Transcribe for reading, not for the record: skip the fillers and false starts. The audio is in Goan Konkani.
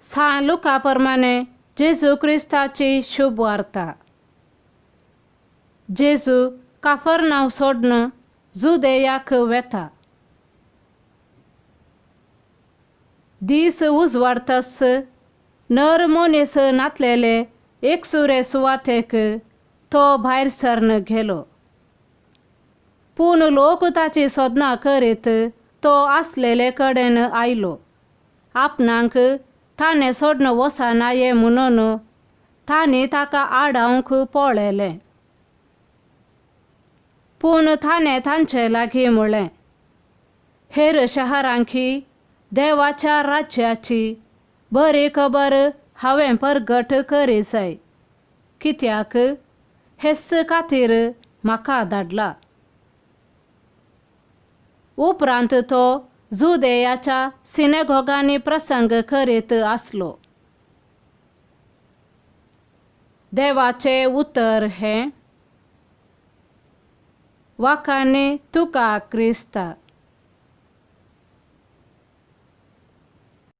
सान लुका प्रमाणे जेजू क्रिस्ताची शुभ वार्ता. जेजू काफरनांव सोडून जुदेयाक वेता. दीस उजवाडतस नर मनीस नातलेले एकसुरे सुवातेक तो भायर सरन गेलो. पूण लोक ताची सोदनां करीत तो आसलेले कडेन आयलो. आपणाक ताणें सोडून वचनाये म्हणून तांणी ताका आडावंक पळयलें. पूण ताणें तांचे लागीं म्हळें, हेर शहरांकी देवाच्या राज्याची बरी खबर हांवें परगट करी जाय, कित्याक हेच खातीर म्हाका धाडला. उपरांत तो जुदेयाच्या सिनेगोगांनी प्रसंग करीत आसलो. देवाचें उतर हें. वाखाणे तुका क्रिस्ता.